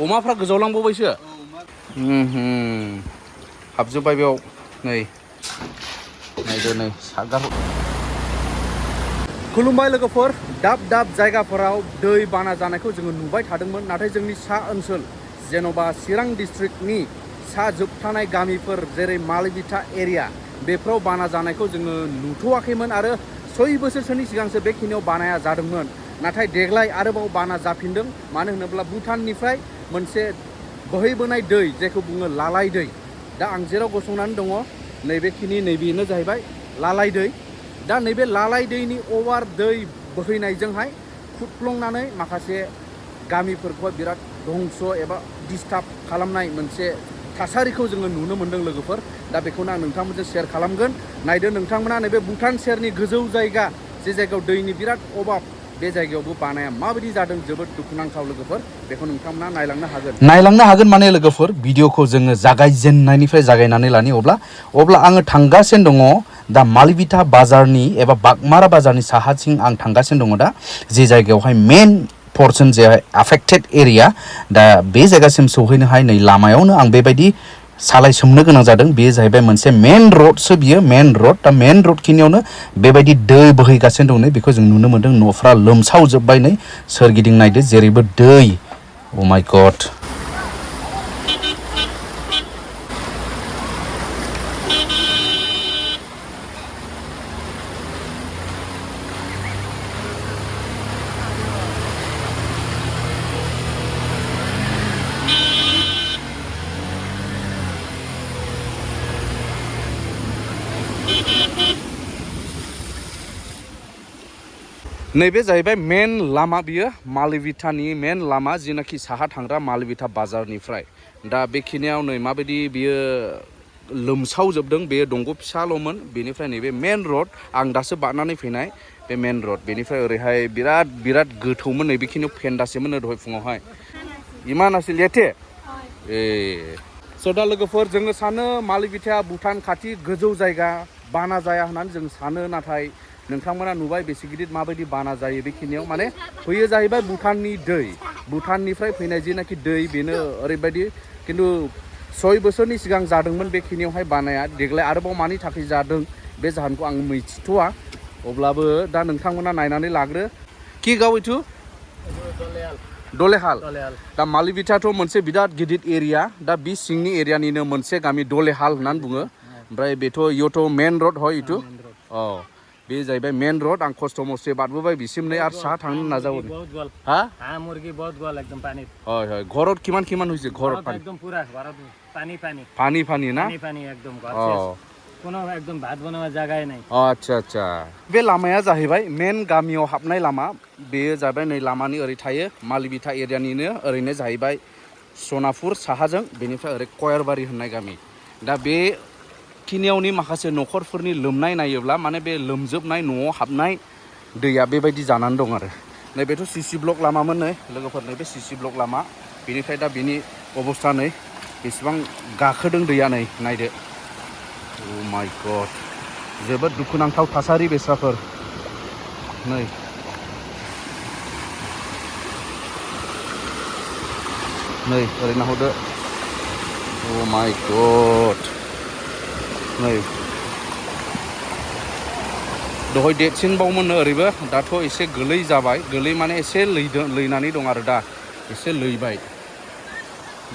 अमाफ्रा गोजावलांबावबायसो हाबजोब्बाय बेयाव नै नायदो नै सागार खुलुमबाय लोगोफोर दाब दाब जायगाफोराव दै बाना जानायखौ जोङो नुबाय थादोंमोन नाथाय जोंनि सा ओनसोल जेन'बा चिरां डिस्ट्रिक्टनि सा जोबथानाय गामिफोर जेरै मालिबिटा एरिया बेफोराव बाना जानायखौ जोङो नुथ'वाखैमोन आरो 6 बोसोरसोनि सिगांसो बेखिनियाव बानाया जादोंमोन नाथाय देग्लाय आरोबाव बाना जाफिनदों मानो होनोब्ला भुटाननिफ्राय मोनसे बोहैबोनाय दै जायखौ बुङो लालाय दै दा आं जेराव गसंनानै दङ नैबेनो जाहैबाय लालाय दै दा नैबे लालाय दैनि अभार दै बोहैनायजोंहाय खुरख्लंनानै माखासे गामिफोरखौ बिराद धंस एबा डिस्टार्ब खालामनाय मोनसे थासारिखौ जोङो नुनो मोन्दों लोगोफोर दा बेखौनो आं नोंथांमोनजों शेयार खालामगोन नायदो नोंथांमोना नैबे भुटान सेरनि गोजौ जायगा जे जायगायाव दैनि बिराद अभाब बे जायगायावबो बानाया माबायदि जादों जोबोद दुखुनांथाव लोगोफोर बेखौ नोंथांमोना नायलांनो हागोन माने लोगोफोर भिडिअखौ जोङो जागायजेननायनिफ्राय जागायनानै लानि अब्ला आङो थांगासिनो दङ दा मालिबिटा बाजारनि एबा बागमारा बाजारनि साहाथिं आं थांगासिनो दङ दा जे जायगायावहाय मेन पर्सन जे एफेक्टेड एरिया दा बे जायगासिम सौहैनोहाय नै लामायावनो आं बेबायदि सालाय सोमनो गोनां जादों बेयो जाहैबाय मोनसे मेन रडसो बियो मेन रड दा मेन रड खिनियावनो बेबायदि दै बोहैगासिनो दं नै बेखौ जों नुनो मोन्दों न'फ्रा लोमसावजोब्बाय नै सोरगिदिं नायदो जेरैबो दै ओ माय गड नैबे जाहैबाय मेन लामा बियो मालिबिटानि मेन लामा जिनाखि साहा थांग्रा मालिबिटा बाजारनिफ्राय दा बेखिनियाव नै माबायदि बियो लोमसावजोबदों बेयो दंग' फिसाल'मोन बेनिफ्राय नैबे मेन रड आं दासो बारनानै फैनाय बे मेन रड बेनिफ्राय ओरैहाय बिराद गोथौमोन नै बेखिनियाव फेन्दासेमोन दहाय फुङावहाय इमान आसि लेटे स' दा लोगोफोर जोङो सानो मालिबिटाया भुटान खाथि गोजौ जायगा बाना जाया होननानै जों सानो नाथाय नोंथांमोना नुबाय बेसे गिदिर माबायदि बाना जायो बेखिनियाव माने फैयो जाहैबाय भुटाननि दै भुटाननिफ्राय फैनाय जिनाखि दै बेनो ओरैबायदि खिन्थु 6 बोसोरनि सिगां जादोंमोन बेखिनियावहाय बानाया देग्लाय आरोबाव मानि थाखाय जादों बे जाहोनखौ आं मिथिथ'वा अब्लाबो दा नोंथांमोना नायनानै लाग्रो कि गाव इथु दलेहाल दा मालिबिटाथ' मोनसे बिराद गिदिर एरिया दा बि सिंनि एरियानिनो मोनसे गामि दलेहाल होननानै बुङो ओमफ्राय बेथ' इयोथ' मेन रड হয় इथु बे जाहैबाय मेन रड आं खस्थ' मस्थे बारबोबाय बिसिम नै आरो साहा थांनो नाजावो हा मुर्गी बहुत गल एकदम पानी হয় হয় ঘৰত কিমান হৈছে ঘৰত একদম পুরা ঘৰত পানী না পানী একদম ঘৰ কোনো একদম ভাত বনোৱা জায়গায় নাই আচ্ছা बे लामाया जाहैबाय मेन गामियाव हाबनाय लामा बेयो जाबाय नै लामानि ओरै थायो मालिबिटा एरियानिनो ओरैनो जाहैबाय सनापुर साहाजों बेनिफ्राय ओरै कयारबारि होननाय गामि दा बे खिनियावनि माखासे न'खरफोरनि लोमनाय नायोब्ला माने बे लोमजोबनाय न'आव हाबनाय दैया बेबायदि जानानै दं आरो नैबेथ' सिसि ब्लक लामामोन नै लोगोफोर नैबे सिसि ब्लक लामा बेनिफ्राय दा बिनि अबस्था नै बेसेबां गाखोदों दैया नै नायदो ओ माय गड जोबोद दुखुनांथाव थासारि बेस्राफोर नै ओरै नाहरदो ओ माय गड नै दहाय देरसिनबावमोननो ओरैबो दाथ' एसे गोलै जाबाय गोलै माने एसे लैनानै दं आरो दा एसे लैबाय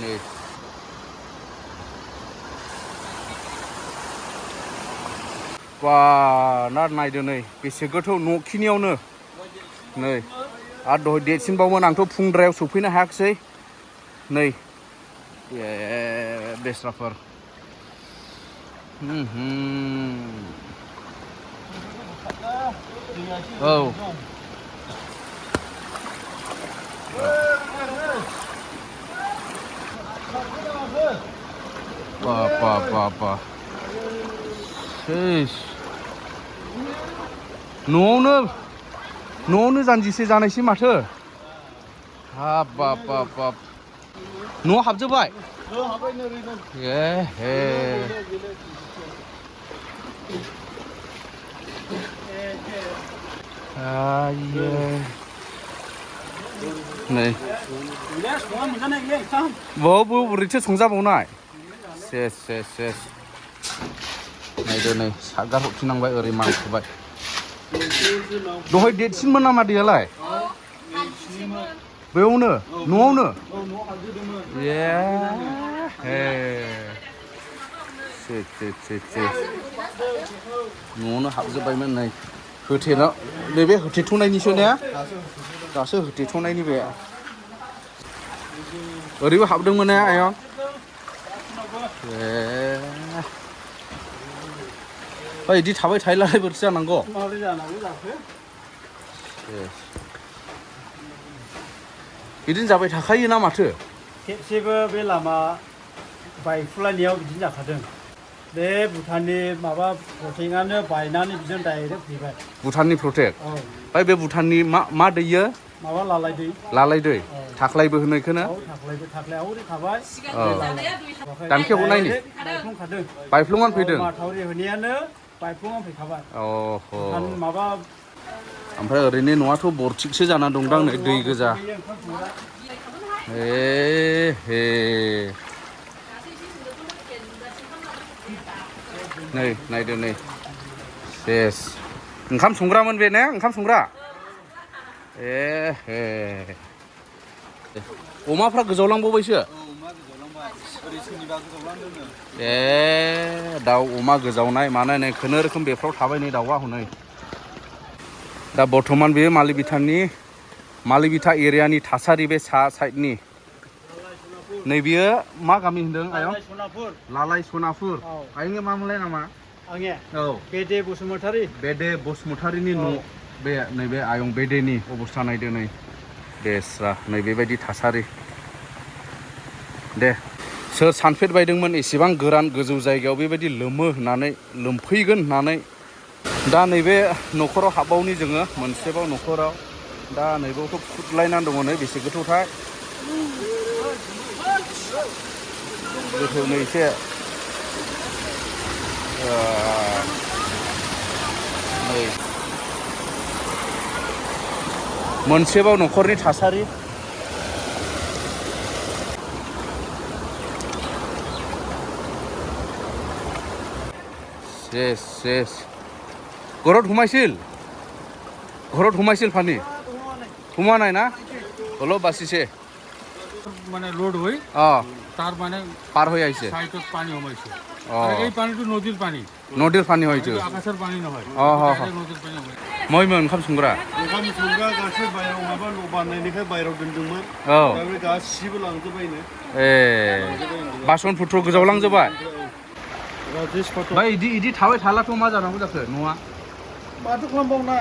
नै बा ना नायदो नै बेसे गोथौ न'खिनियावनो नै आरो दहाय देरसिनबावमोन आंथ' फुंद्रायाव सफैनो हायाखिसै नै बेस्राफोर औ बा सेस न'आवनो जानजिसे जानायसै माथो हाब न'आव हाबजोब्बाय नै बावबो बोरैथो संजाबावनाय सेस सेस सेस नायदो नै सागार हरफिननांबाय ओरै मांखोबाय दहाय देरसिनमोन नामा दैयालाय बेयावनो न'आवनो ए हे न'आवनो हाबजोब्बायमोन नै होथेना नैबे होथेथ'नायनिसो ने दासो होथेथ'नायनि बे ओरैबो हाबदोंमोन ने आयं ए बिदि थाबाय थायोलाय बोरैथो जानांगौ बिदिनो जाबाय थाखायो ना माथो खेबसेबो बे लामा बायफ्रुलायनायाव बिदिनो जाखादों बे भुटाननि माबा प्रटेक्टआनो बायनानै बिदिनो डाइरेक्ट फैबाय भुटाननि प्रटेक्ट ओमफ्राय बे भुटाननि मा दैयो माबा लालाय दै थाख्लायबो होनो बेखौनो थाख्लाया हरै थाबाय दानखेयाव नायनि बायफ्लंनानै फैदों माथावरि होनायानो बायफ्लंनानै फैखाबाय माबा ओमफ्राय ओरैनो न'आथ' बरथिकसो जाना दंदां नै दै गोजा हे नै नायदो नै सेस ओंखाम संग्रामोन बे ने ओंखाम संग्रा हे अमाफ्रा गोजावलांबावबायसो ए दाउ अमा गोजावनाय मानाय नै खुनुरोखोम बेफ्राव थाबाय नै दाउआ हनै दा बर्थमान बेयो मालिबिटा एरियानि थासारि बे सा साइडनि नै बियो मा गामि होनदों आयं लालाय सनापुर आयंनि मा मोनलाय नामा आंनिया औ बेदे बसुमतारिनि न' बे नैबे आयं बेदेनि अबस्था नायदो नै बेस्रा नै बेबायदि थासारि दे सोर सानफेरबायदोंमोन एसेबां गोरान गोजौ जायगायाव बेबायदि लोमफैगोन होननानै दा नैबे न'खराव हाबबावनि जोङो मोनसेबाव न'खराव दा नैबावथ' फुदलायनानै दङ नै बेसे गोथौथाय गोथौनो एसे नै मोनसेबाव न'खरनि थासारि सेस ঘৰত সোমাইছিল পানী সোমোৱা নাই না অলপ বাচিছে মানে লোড হৈ তাৰ মানে পাৰ হৈ আহিছে সাইডত পানী সোমাইছে এই পানীটো নদীৰ পানী হয়তো আকাশৰ পানী নহয় নদীৰ পানী মইমोন ओंखाम संग्रा गासै बायराव माबा न' बानायनायनिफ्राय बायराव दोनदोंमोन औ दा बे गासिबो लांजोब्बायनो ए बासन पुत्र गोजावलांजोब्बाय इदि थाबाय थालाथ' मा जानांगौ जाखो न'आ माथो खालामबावना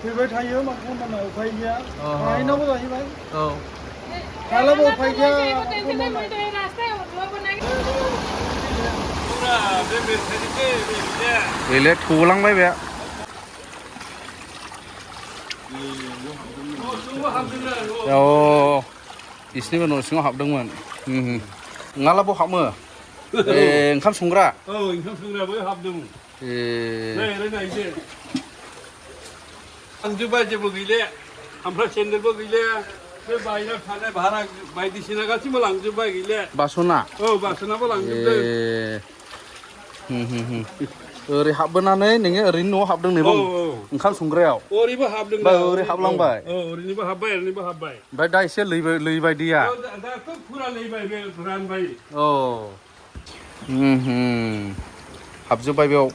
फैबाय थायो माथो खालामबावना उफाय गैया गायनांगौ जाहैबाय औ थालाबो उफाय गैया बेले थौलांबाय बे बिसिनिबो न' सिङाव हाबदोंमोन नङाला बाव हाबो ओंखाम संग्रा ओंखाम संग्राबो हाबदों लांजोब्बाय जेबो गैले ओमफ्राय सेन्देलबो गैले बे बायनायाव थानाय भारा बायदिसिना गासिबो लांजोब्बाय गैले बासना बासनाबो लांजोबदों ओरै हाबबोनानै नोङो ओरैनो न'आव हाबदों नै ओंखाम संग्रायाव ओरैबो हाबदों ओरै हाबलांबाय ओरैनोबो हाबबाय ओमफ्राय दा एसे लैबाय दैया दाथ' फुरा लैबाय बे रानबाय हाबजोब्बाय बेयाव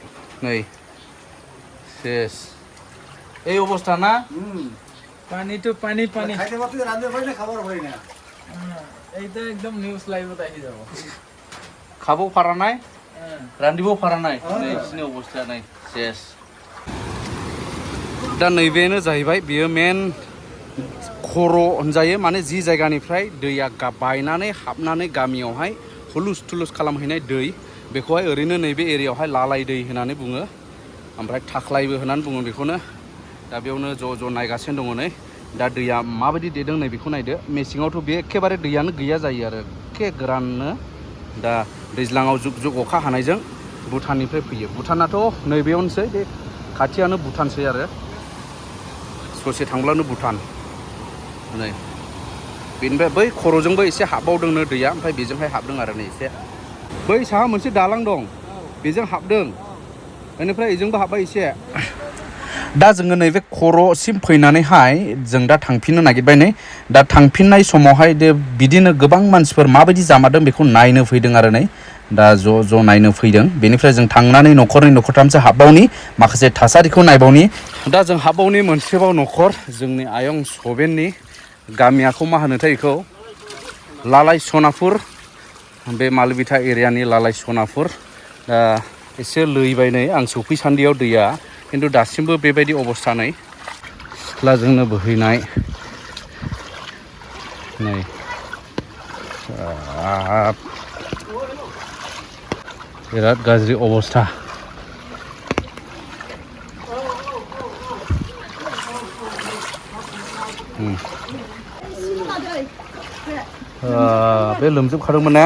नै सेस এই অবস্থা না পানি তো পানি খাইতে পারতে রাঁধতে পারি না খাবার হয় না এইটা একদম নিউজ লাইভত আহি যাব খাবো পারা নাই রান্ধিবো পারা নাই नै बिसिनि অবস্থাया नै सेस दा नैबेनो जाहैबाय बियो मेन खर' होनजायो माने जि जायगानिफ्राय दैया बायनानै हाबनानै गामियावहाय हुलुस थुलुस खालामहैनाय दै बेखौहाय ओरैनो नैबे एरियायावहाय लालाय दै होननानै बुङो ओमफ्राय थाख्लायबो होननानै बुङो बेखौनो दा बेयावनो ज' नायगासिनो दङ नै दा दैया माबायदि देदों नै बेखौ नायदो मेसेङावथ' बे एखेबारे दैयानो गैया जायो आरो एखे गोराननो दा दैज्लाङाव जुग जुग अखा हानायजों भुटाननिफ्राय फैयो भुटानाथ' नैबेयावनोसै बे खाथियानो भुटानसै आरो ससे थांब्लानो भुटान नै बेनिफ्राय बै खर'जोंबो एसे हाबबावदोंनो दैया ओमफ्राय बेजोंहाय हाबदों आरो नै एसे बै साहा मोनसे दालां दं बेजों हाबदों बेनिफ्राय बेजोंबो हाबबाय एसे दा जोङो नैबे खर'सिम फैनानैहाय जों दा थांफिननो नागिरबाय नै दा थांफिननाय समावहाय बिदिनो गोबां मानसिफोर माबायदि जामारदों बेखौ नायनो फैदों आरो नै दा ज' नायनो फैदों बेनिफ्राय जों थांनानै न'खरनै न'खरथामसो हाबबावनि माखासे थासारिखौ नायबावनि दा जों हाबबावनि मोनसेबाव न'खर जोंनि आयं सभेननि गामियाखौ मा होनोथाय बेखौ लालाय सनापुर बे मालबिथा एरियानि लालाय सनापुर दा एसे लैबाय नै आं सौफैसान्दियाव दैया खिन्थु दासिमबो बेबायदि अबस्था नै सिथ्लाजोंनो बोहैनाय नै बिराद गाज्रि अबस्था बे लोमजोबखादोंमोन ना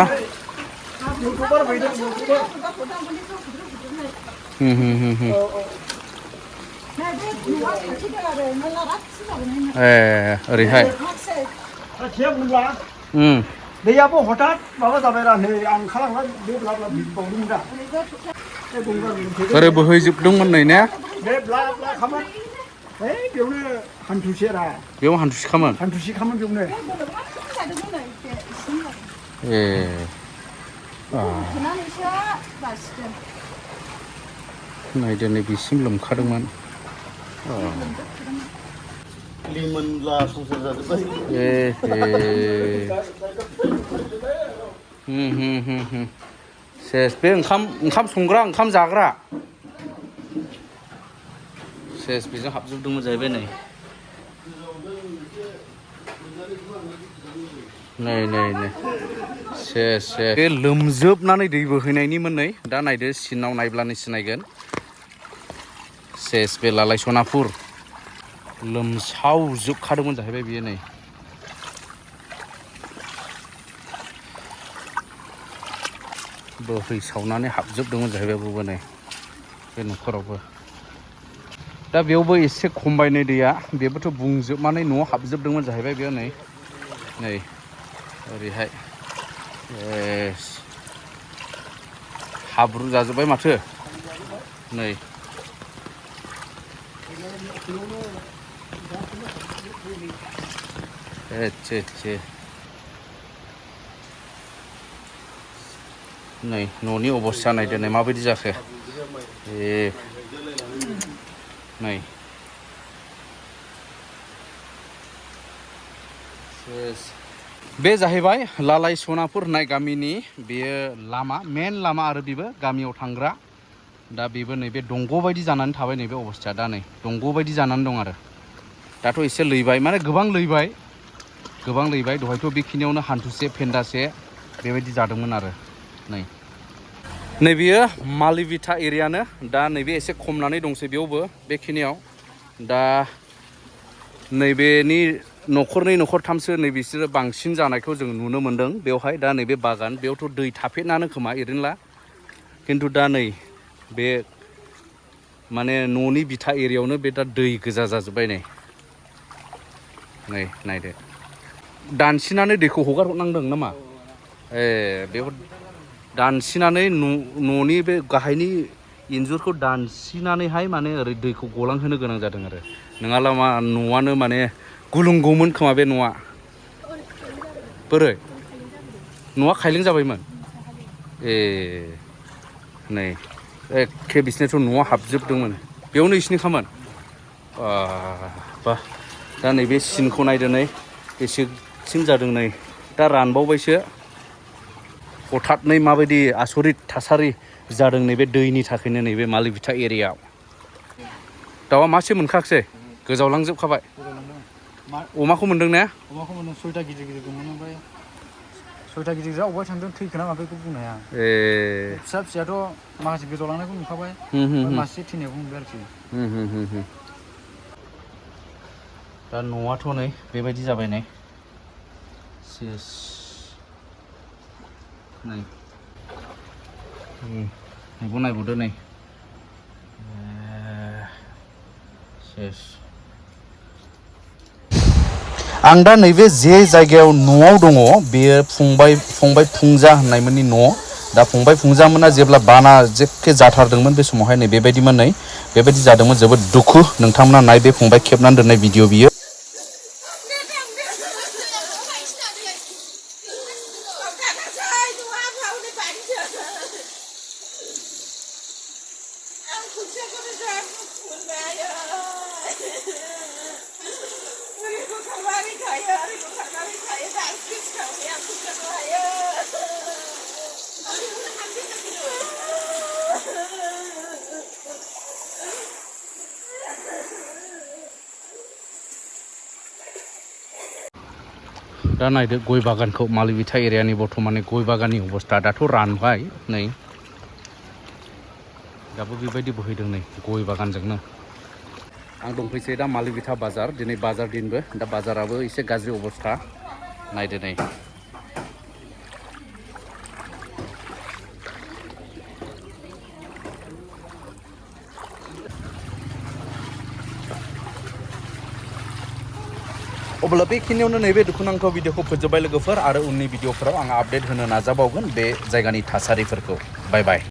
ओरैहाय दैयाबो हठात माबा जाबाय रा नै आं ओंखारलांना बे ब्ला ब्ला बावदोंमोन दा ओरै बोहैजोबदोंमोन नै ने बे ब्ला ब्ला खामोन है बेयावनो हान्थुसे रा बेयाव हान्थुसेखामोन हान्थुसेखामोन बेयावनो नायदो नै बिसिम लोमखादोंमोन लिमोनला संसार जाजोब्बाय सेस बे ओंखाम संग्रा ओंखाम जाग्रा सेस बेजों हाबजोबदोंमोन जाहैबाय नै नै सेस बे लोमजोबनानै दै बोहैनायनिमोन नै दा नायदो सिनाव नायब्लानो सिनायगोन सेस बे लालाय सनापुर लोमसावजोबखादोंमोन जाहैबाय बियो नै बोहैसावनानै हाबजोबदोंमोन जाहैबाय बेबो नै बे न'खरावबो दा बेयावबो एसे खमायबाय नै दैया बेबोथ' बुंजोबनानै न'आव हाबजोबदोंमोन जाहैबाय बेयो नै ओरैहाय हाब्रु जाजोब्बाय माथो नै नै न'नि अबस्था नायदो नै माबायदि जाखो नै बे जाहैबाय लालाय सनापुर होननाय गामिनि बेयो लामा मेन लामा आरो बेबो गामियाव थांग्रा दा बेबो नैबे दंग' बायदि जानानै थाबाय नैबे अबस्थाया दा नै दंग' बायदि जानानै दं आरो दाथ' एसे लैबाय माने गोबां लैबाय दहायथ' बेखिनियावनो हान्थुसे फेन्दासे बेबायदि जादोंमोन आरो नै बेयो मालिभिटा एरियानो दा नैबे एसे खमनानै दंसै बेयावबो बेखिनियाव दा नैबेनि न'खरनै न'खरथामसो नै बिसोरो बांसिन जानायखौ जों नुनो मोन्दों बेवहाय दा नैबे बागान बेयावथ' दै थाफेनानो खोमा ओरैनोला खिन्थु दा नै बे माने न'नि बिथा एरियायावनो बे दा दै गोजा जाजोब्बाय नै नायदो दानसिनानै दैखौ हगार हरनांदों नामा बेयाव दानसिनानै न'नि बे गाहायनि इन्जुरखौ दानसिनानैहाय माने ओरै दैखौ गलांहोनो गोनां जादों आरो नङाब्ला मा न'आनो माने गुलुंगौमोन खोमा बे न'आ बोरै न'आ खायलें जाबायमोन नै एखे बिसोरनाथ' न'आव हाबजोबदोंमोन बेयावनो इसिनिखामोन बा दा नैबे सिनखौ नायदो नै एसेसिम जादों नै दा रानबावबायसो हथातनै माबायदि आसरित थासारि जादों नैबे दैनि थाखायनो नैबे मालिभिटा एरियायाव दाउआ मासे मोनखायाखिसै गोजावलांजोबखाबाय अमाखौ मोनदों ने अमाखौ मोनदों 6टा गिदिर दंमोन ओमफ्राय 6टा गिदिर अबावहाय थांदों थैखोना माखो बेखौ बुंनो हाया फिसा फिसायाथ' माखासे गोजावलांनायखौ नुखाबाय मासे थैनायखौ नुबाय आरोखि दा न'आथ' नै बेबायदि जाबाय नै सेस नैबो नायबावदो नै सेस आं दा नैबे जे जायगायाव न'आव दङ बेयो फंबाय फुंजा होननायमोननि न'। दा फंबाय फुंजामोना जेब्ला बाना जेखे जाथारदोंमोन बे समावहाय नै बेबायदिमोन नै बेबायदि जादोंमोन जोबोद दुखु नोंथांमोना नाय बे फंबाय खेबनानै दोननाय भिडिअ बियो। दा नायदो गय बागानखौ मालिबिथा एरियानि बर्थमाननि गय बागाननि अबस्था दाथ' रानबाय नै दाबो बेबायदि बोहैदों नै गय बागानजोंनो। आं दंफैसै दा मालिबिथा बाजार दिनै बाजार दिनबो दा बाजाराबो एसे गाज्रि अबस्था नायदो नै। अब्ला बेखिनियावनो नैबे दुखुनांथाव भिडिअखौ फोजोबबाय लोगोफोर आरो उननि भिडिअफोराव आं आपडेट होनो नाजाबावगोन बे जायगानि थासारिफोरखौ। बाय बाय।